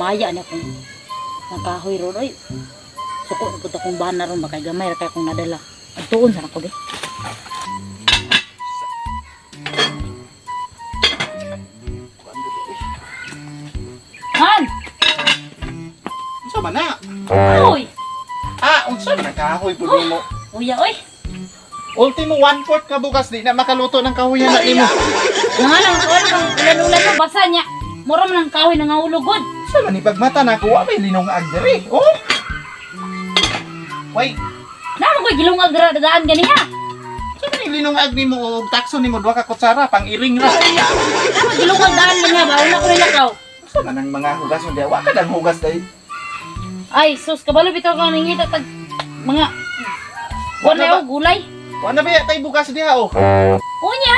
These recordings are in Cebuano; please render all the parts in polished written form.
Gamaya ni akong nagkahoy ron oy. Suko na pud akong bana ron ba kay gamay ra kay akong nadala. Adtuon sa nako be. Han! Unsa man na? Uy! Ah, unsa man ang kahoy pud nimo? Uya oy. Ultimo 1/4 ka bugas di na makaluto ng kahoy na nimo. Nga lang wala kang ulan-ulan mo basa niya. Mura man ang kahoy nangahulog gud. Unsa man ni pagmata na ko, wa may linungag diri. Oh. Way, Naa man ko'y gilungag dira dadaan ganiha. unsa man ni linungag nimo og takso nimo duha ka kutsara pang iring ra. Naa man gilungag daan man nga ba una ko nilakaw. Unsa man ang mga hugas diha? Wa ka dang hugas dai. Ay sus, kabalo bitaw ka nangita tag mga Wa wala na ba? og gulay. Wa na ba tay bugas diha oh? Unya,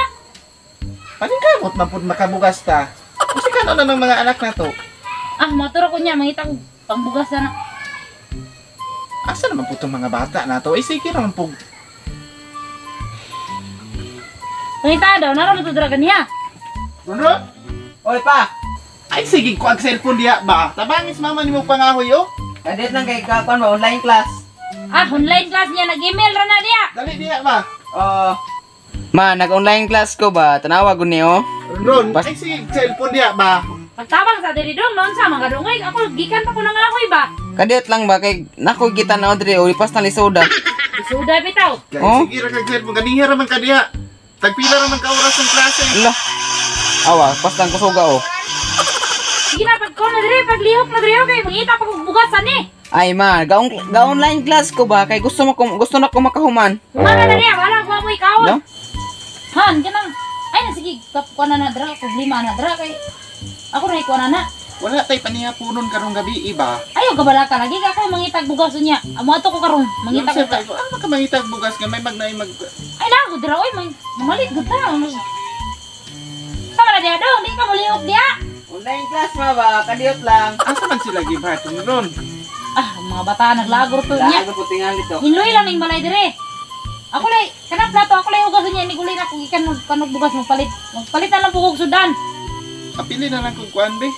Paningkamot man pud makabugas ta. Unsa ka na ng mga anak na to? ah matura ko niya mangita ko pangbugas na. Asa naman po itong mga bata na to? Eh, sige naman po. Pangita daw nara mo to dira ganiha. Ronron? Oy pa, Ay, sige ko ang cellphone diha ba? Tabangis mama ni mo pangahoy, oh. kadit lang kay kakuan ba online class. Ah, online class niya nag-email ra na diha. Dali diha ba? Oh. Ma, nag-online class ko ba? Tanawa gud ni oh. Ronron, ay sige, cellphone diha ba? Pagtabang sa diri dong noon sa mga dungay ako gikan pa ko nangahoy ba. Kadit lang ba kay nako kita na diri o lipas na lisoda. Isuda bitaw. Kay Oh? sige ra kag cellphone ganiha ra man ka diha. Tagpila ra man ka oras ang klase. Ala. Awa, pas lang kusuga oh. Sige na pag na diri paglihok na diri okay mangita pa kog bugas ani. Ay ma, ga online class ko ba kay gusto mo gusto na ko makahuman. Kumana na diha wala ko mo ikaon. No? Han kanang ay na sige kap ko na na dira problema na dira kay ako na ikuan na na. Wala tay panihapunon karong gabi iba. Ayaw gabala ka lagi ka ako mangitag bugas niya. Amo ato ko karon mangita ko. Ko. Ah, makamangitag bugas nga may magnaay mag Ay na ko dira oy mang mamalit gud ta. Sama na diha dong, di ka molihok diha. Online class ma ba, kadiyot lang. Asa man sila gibhat ron? Ah, ang mga bata naglagor to niya. Lago po tingali to. Hinloy lang ning balay dire. Ako lay, kanang plato ako lay hugasan niya ni gulay na kung ikan kanog bugas magpalit. Magpalit na lang pugog sudan. Apili na lang kung kuan be.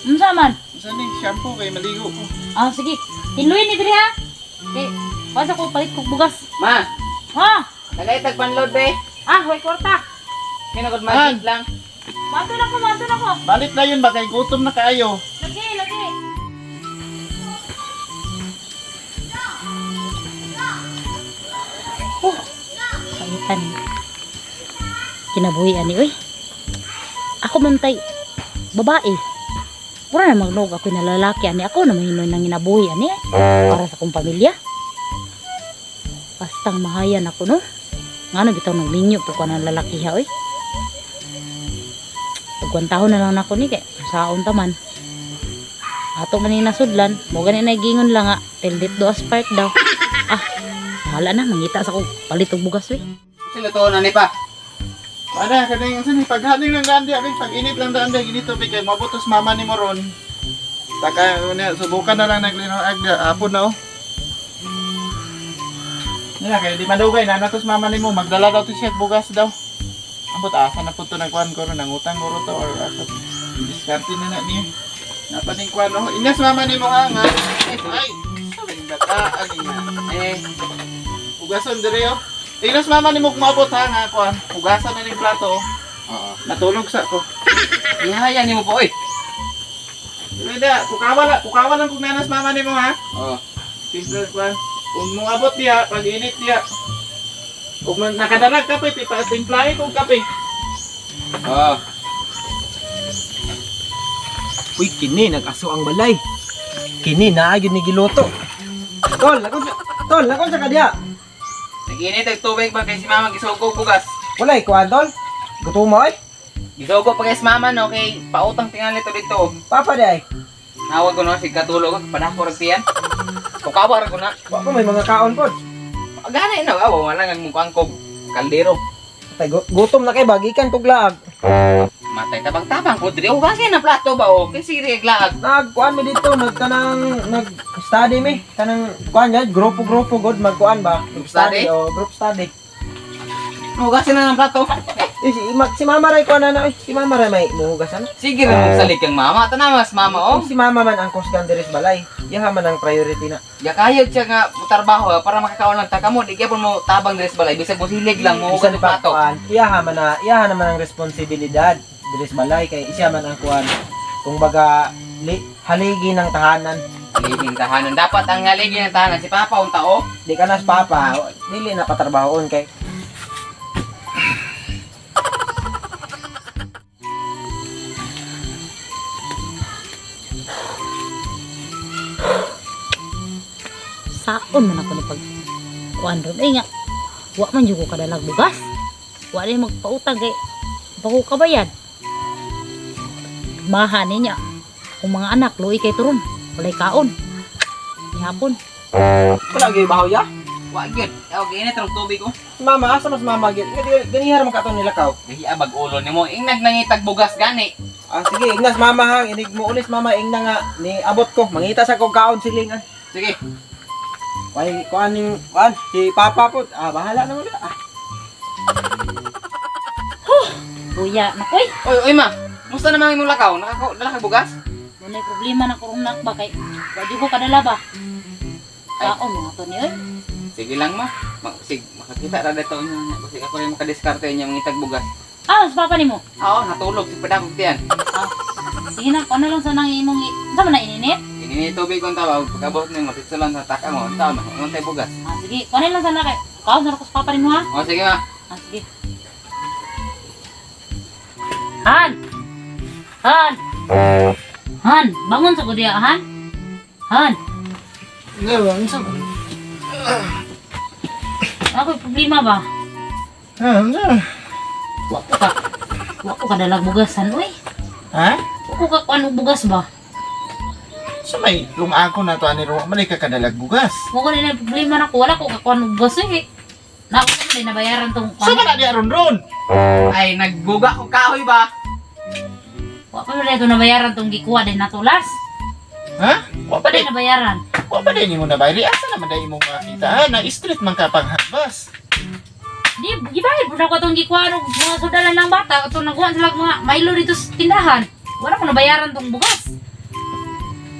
Unsa man? Unsa ni shampoo kay maligo ko. Ah, sige. Hinloy ni dire ha. Kay basta ko palit kog bugas. Ma, Ha? tagay tag panload be. Ah, way kwarta. Kinagod magic lang. Mato na ko, mato na ko. Balit na yun ba kay gutom na kaayo. Lagi, lagi. Oh, paitan. Kinabuhi ani oy. Ako man tay babae. Mura na magnog ako na lalaki ani ako na mahinoy nang ginabuhi ani para sa akong pamilya. Bastang mahayan ako no. Ngano bitaw nagminyo po ko ng lalaki ha oy. Pagkwantahon na lang nako ni kay saon ta man. Ato man ni nasudlan, mo gani na gingon lang nga, till death do us part daw. Ah, bahala na mangita sa ko palit og bugas we. Sino to na ni pa? Ana, kaning unsa ni paghaling lang daan diha, be. Pag-init lang daan diha ginito be kay mabutos mama ni mo ron. Taka unya subukan na lang naglinoag diha hapon na oh. Nila kay di madugay na natos mama nimo magdala daw to siya bugas daw. Ambot asa na pud to nagkuan ko ron nangutang ko to or asa. Diskarte na na niya. Napaning kuan oh. Inyas mama nimo ha nga. Ay, sabi bata ani nga. Eh, Hugason dire oh. Inyas mama nimo kung maabot ha nga kuan. Hugasan na ning plato oh. oo. Natulog sa ko. Ihaya nimo po oy. Wala, kukawa lang kung nanas mama nimo ha. Oo. Simple kuan. Kung mong abot diha, pag init diha. Kung nakadalag kape, tipa timplahe kong kape. Oo. Uy, kini nag-aso ang balay. Kini naa gyud ni giluto. Tol, tol, lakon sa kadya. Nag-init og tubig ba kay si mama gisugo bugas. Walay kuan tol. Gutom mo ay. Gisugo pa kay si mama no kay pautang tingali to dito. Papa di ay. Nawag ko no sig katulog ko padako rag tiyan. Kukawa ra ko na. Wa pa may mga kaon pod. Gani na awa wala nga mong kog kaldero. Tay gutom na kay bagikan kog laag. Matay tabang-tabang ko diri hugasin ang plato ba o kay sige laag. Nagkuan mi dito, nagkanang nag study mi, kanang kuan yan, grupo-grupo god magkuan ba? Group study? Oh, group study. Hugasin na ng plato. Eh, si mama ray ko na na, eh. Si mama ray may muhugasan. Sige ra mong salig kang mama. Tanawas mama oh. Si mama man ang kusgan diri sa balay. Yaha man ang priority na. Ya kayod siya nga trabaho para makakaon lang ta kamo. Di gyapon mo tabang diri sa balay bisag mo silig lang mo Bisan hugas og pa plato. kuan, iyaha man na, iyaha naman ang responsibilidad diri sa balay kay siya man ang kuan. Kung baga haligi ng tahanan. Haliging tahanan. Dapat ang haligi ng tahanan si Papa unta oh. Di ka nas papa, dili na patrabahoon kay Saon man ako ni pag kuan ron. Ay nga, wa man jud ko kadalag bugas. Wa na magpautang kay bako kabayad. Maha niya. Kung mga anak, luoy kay turon. Walay kaon. Nihapon. Wala gyud bahaw ya. Wa gyud. Aw giinit rong tubig oh. Si mama asa mas mama gyud. Ganihar man ka to nilakaw. Gahiya bag ulo nimo. Ingnag nangitag bugas gani. Ah sige, ingnas mama ha, inig mo ulis mama ingna nga ni abot ko. Mangita sa kog kaon siling ah. Sige. Way kuan ning kuan si papa po. Ah bahala na mo na. Ah. Kuya, nakoy. Oy, oy ma. Musta naman imong lakaw? Nakako dala ka bugas? Dunay problema na kurong nak ba kay wa jud ko kadala ba. Ay. Kaon mga to ni oy. Sige lang ma. Sig makakita ra dito niya. Basig ako rin makadiskarte niya mangitag bugas. Ah, sa papa nimo. Oo, natulog si padakog tiyan. Ah, sige na, kuno lang sa nang imong sa man na ininit. Ini tubig kong tawag, pagkabot nimo pitsulan sa taka mo, unta man, untay bugas. Ah, sige, kuno lang sana kay kaon sa ko sa papa nimo ha. O sige ma. Ah, sige. Han! Han! Han! Bangon sa ko diya, Han! Han! Nga ba? Unsa ba? Ako'y problema ba? Ha, unsa? Wa ko kadalag bugasan, uy. Ha? Wa ko ka kuan og bugas ba? Sa may lungako na to ani ro, malay ka kadalag bugas. Mo ko na problema na ko, wala ko ka kuan og bugas, uy. Na ako man nabayaran tong Sa kuan. man na di aron ron? Ay nagbuga ko kahoy ba? Wa pa man ito nabayaran tong gikuha din natulas. Ha? Wa Wa pa pa di, din nabayaran. wa pa di nimo na bayri. Asa naman dai imong makita ha? Na street man ka panghabas. Di gibayad pud ako tong gikuha og mga sudalan ng bata atong nagkuha sila og mga Milo dito sa tindahan. Wala ko nabayaran tong bugas.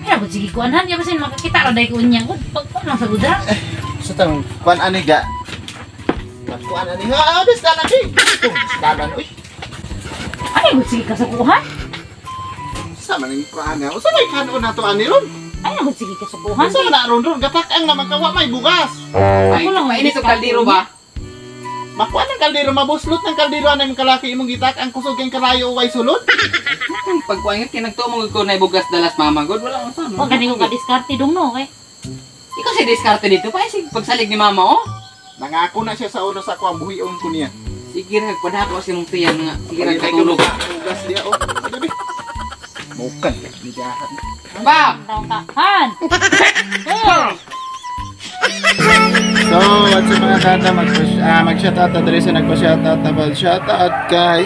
Ay, ako sige kuan han, ya basin makakita ra day ko niya. Gud pagkuan lang sa gudra. Sa tang kuan ani ga. Kuan ani ha, ah, bes dalan di. Dalan uy. Ay, gud sige kasukuhan. Sa man ang kuan ha? Usa may kanon na to ani ron? Ay, gud sige kasukuhan. Sa man na aron ron gatak ang naman ka wa may bugas. Ay, Ako lang ang mainit og diskarte kaldero ba? Makuha ng kaldero, mabuslot ng kaldero anay mong kalaki imong gitak ang kusog kang kalayo way sulod. Pagkuan nga kinagtuo ko na bugas dalas mama god wala unsa. Wa gani ko ka-diskarte dong no, kay. Ikaw si diskarte dito pa sig pagsalig ni mama oh. Nangako na siya sa uno sa ako ang buhion ko niya. Sige ra padako si mong tiyan nga. Sige ra Pagitay ko katulog. bugas diya oh. Sige be. Mukan ni jahat. Ba! Taw ka. Han. Oh. So, what's up mga kata, mag-shoutout na diri sa nagpa-shoutout na ba? Shoutout kay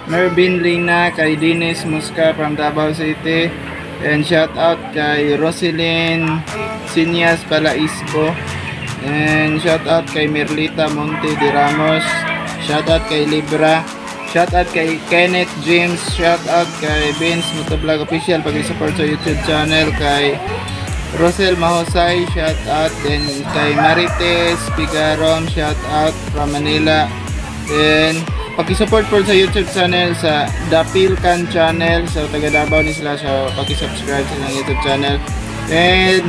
Mervin Lina, kay Dennis Musca from Davao City, and shoutout kay Roselyn Sinias Palaisbo, and shoutout kay Merlita Monte de Ramos, shoutout kay Libra, shoutout kay Kenneth James, shoutout kay Vince Motovlog Official, pag-support sa YouTube channel, kay Rosel Mahosay, shout out. Then kay Marites Pigarom, shout out from Manila. Then paki-support po sa YouTube channel sa Dapilkan channel. So taga Davao ni sila, so paki-subscribe sa ilang YouTube channel. And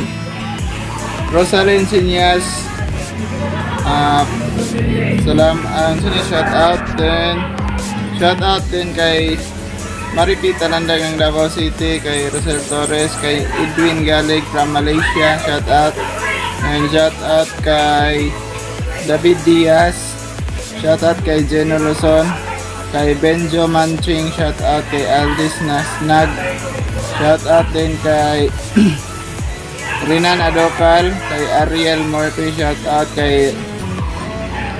Rosalyn Sinyas, salam ang sino, shout out. Then shout out din kay Maripi Talandag ng Davao City, kay Rosel Torres, kay Edwin Galig from Malaysia, shout out. And shout out kay David Diaz, shout out kay Jeno Luzon, kay Benjo Manching, shout out kay Aldis Nasnag, shout out din kay Renan Adokal, kay Ariel Murphy, shout out kay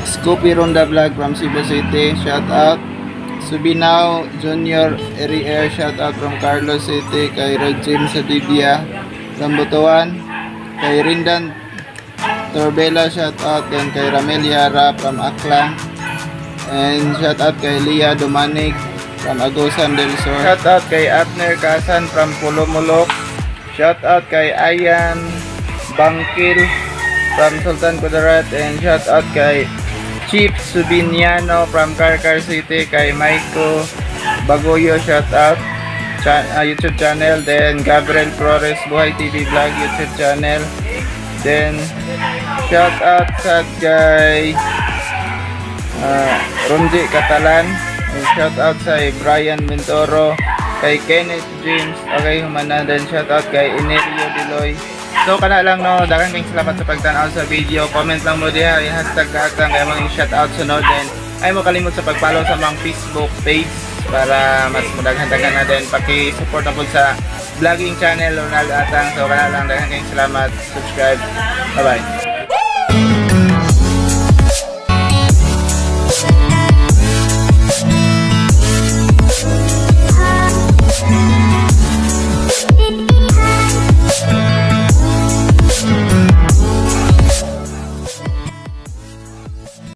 Scoopy Ronda Vlog from Cebu City, shout out. Subinaw Junior Erier, shout out from Carlos City, kay Rojim Sadibia from Butuan, kay Rindan Torbela, shout out, then kay Ramel Yara from Aklan, And shout out kay Leah Dumanig from Agusan del Sur. Shout out kay Abner Kasan from Pulomolok. Shout out kay Ayan Bangkil from Sultan Kudarat. And shout out kay Chief Subiniano from Carcar City, kay Maiko Bagoyo, shout out YouTube channel, then Gabriel Flores Buhay TV Vlog YouTube channel, then shout out sa kay Romji Catalan, and shout out sa Brian Mentoro, kay Kenneth James, okay, humana, then shout out kay Enerio Deloy. So kana lang no, daghang kayong salamat sa pagtan-aw sa video. Comment lang mo diha, #kaatang kay mga shout out sunod, then ay mo kalimot sa pag-follow sa mga Facebook page para mas madaghan-daghan na din. Paki-support na po sa vlogging channel Ronald Atang. So kana lang, daghang kayong salamat. Subscribe. Bye bye.